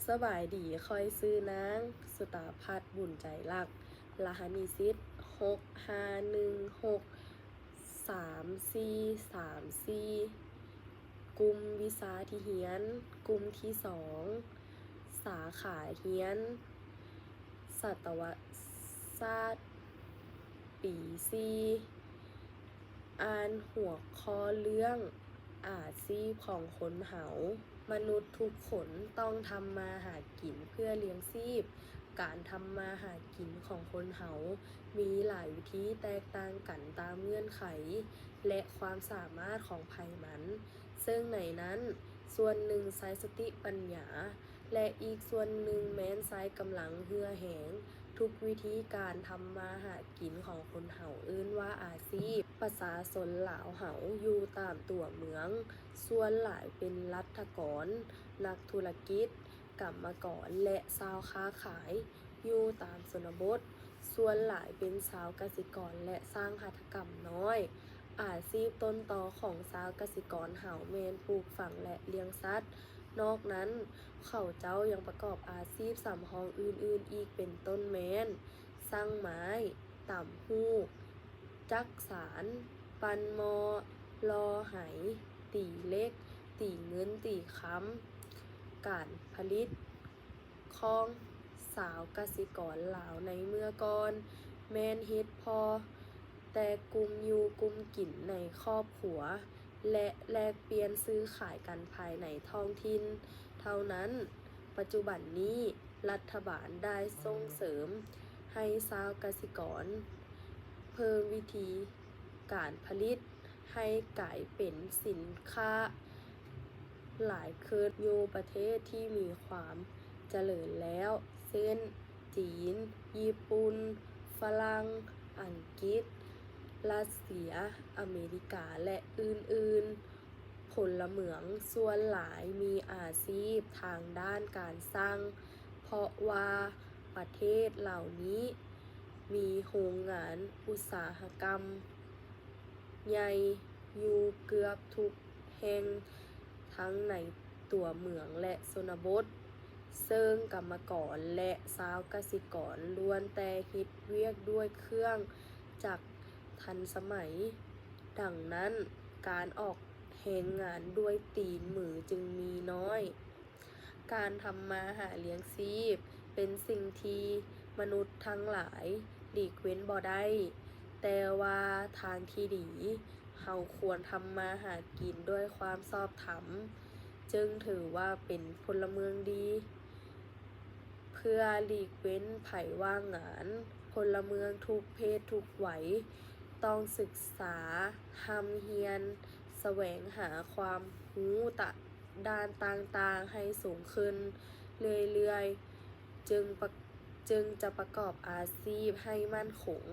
ສະບາຍດີ, ຂ້ອຍຊື່ນາງ ສຸຕາພັດ ບຸນໃຈລັກ, ລະຫັດນິສິດ ຫົກຫ້າໜຶ່ງຫົກສາມສີ່ສາມສີ່. ກຸ່ມວິຊາທີ່ຮຽນ, ກຸ່ມທີສອງ, ສາຂາຮຽນ ສັດຕະວະສາດ ປີສີ່. ອ່ານຫົວຂໍ້ເລື່ອງ ອາຊີບຂອງຄົນເຮົາ. ມະນຸດທຸກຄົນຕ້ອງທຳມາຫາກິນເພື່ອລ້ຽງຊີບ. ການທຳມາຫາກິນຂອງຄົນເຮົາມີຫຼາຍວິທີແຕກຕ່າງກັນຕາມເງື່ອນໄຂ ແລະ ຄວາມສາມາດຂອງໃຜມັນ, ເຊິ່ງໃນນັ້ນສ່ວນໜຶ່ງໃຊ້ສະຕິປັນຍາ ແລະ ອີກສ່ວນໜຶ່ງແມ່ນໃຊ້ກຳລັງເຫື່ອແຮງ. ທຸກວິທີການທຳມາຫາກິນຂອງຄົນເຮົາເອີ້ນວ່າອາຊີບ. ປະຊາຊົນລາວເຮົາຢູ່ຕາມຕົວເມືອງ ສ່ວນຫຼາຍເປັນລັດຖະກອນ, ນັກທຸລະກິດ, ກຳມະກອນ ແລະ ຊາວຄ້າຂາຍ. ຢູ່ຕາມຊົນນະບົດ ສ່ວນຫຼາຍເປັນຊາວກະສິກອນ ແລະ ຊ່າງຫັດຖະກຳນ້ອຍ. ອາຊີບຕົ້ນຕໍຂອງຊາວກະສິກອນເຮົາແມ່ນປູກຝັງ ແລະ ລ້ຽງສັດ. ນອກນັ້ນ, ເຂົາເຈົ້າຍັງປະກອບອາຊີບສຳຮອງອື່ນໆອີກ ເປັນຕົ້ນແມ່ນ ຊ່າງໄມ້, ຕ່ຳຫູກ, ຈັກສານ, ປັ່ນໝໍ້, ຫຼໍ່ໄຫ, ຕີເຫຼັກ, ຕີເງິນຕີຄຳ. ການຜະລິດຂອງຊາວກະສິກອນລາວໃນເມື່ອກ່ອນ ແມ່ນເຮັດພໍແຕ່ກຸ້ມຢູ່ກຸ້ມກິນໃນຄອບຄົວ ແລະ ແລກປ່ຽນຊື້ຂາຍກັນພາຍໃນທ້ອງຖິ່ນເທົ່ານັ້ນ. ປັດຈຸບັນນີ້, ລັດຖະບານໄດ້ສົ່ງເສີມໃຫ້ຊາວກະສິກອນເພີ່ມວິທີການຜະລິດໃຫ້ກາຍເປັນສິນຄ້າຫຼາຍຂຶ້ນ. ຢູ່ປະເທດທີ່ມີຄວາມຈະເລີນແລ້ວ ເຊັ່ນ ຈີນ, ຍີ່ປຸ່ນ, ຝຣັ່ງ, ອັງກິດ, ຣັດເຊຍ, ອາເມລິກາ ແລະ ອື່ນໆ, ພົນລະເມືອງສ່ວນຫຼາຍມີອາຊີບທາງດ້ານການຊ່າງ ເພາະວ່າປະເທດເຫຼົ່ານີ້ມີໂຮງງານອຸດສາຫະກຳໃຫຍ່ຢູ່ເກືອບທຸກແຫ່ງ ທັງໃນຕົວເມືອງ ແລະ ຊົນນະບົດ, ເຊິ່ງກຳມະກອນ ແລະ ຊາວກະສິກອນລ້ວນແຕ່ເຮັດວຽກດ້ວຍເຄື່ອງຈັກທັນສະໄໝ. ດັ່ງນັ້ນ, ການອອກແຮງງານດ້ວຍຕີນມືຈຶ່ງມີໜ້ອຍ. ການທຳມາຫາລ້ຽງຊີບເປັນສິ່ງທີ່ມະນຸດທັງຫຼາຍຫຼີກເວັ້ນບໍ່ໄດ້, ແຕ່ວ່າທາງທີ່ດີ, ເຮົາຄວນທຳມາຫາກິນດ້ວຍຄວາມຊອບທຳ, ຈຶ່ງຖືວ່າເປັນພົນລະເມືອງດີ. ເພື່ອຫຼີກເວັ້ນໄພວ່າງງານ, ພົນລະເມືອງທຸກເພດທຸກໄວຕ້ອງສຶກສາ, ຮ່ຳຮຽນ, ສະແຫວງຫາຄວາມຮູ້ຕະ ດ້ານຕ່າງໆໃຫ້ສູງຂຶ້ນເລື້ອຍໆ, ຈຶ່ງປະ, ຈຶ່ງຈະປະກອບອາຊີບໃຫ້ໝັ້ນຄົງ.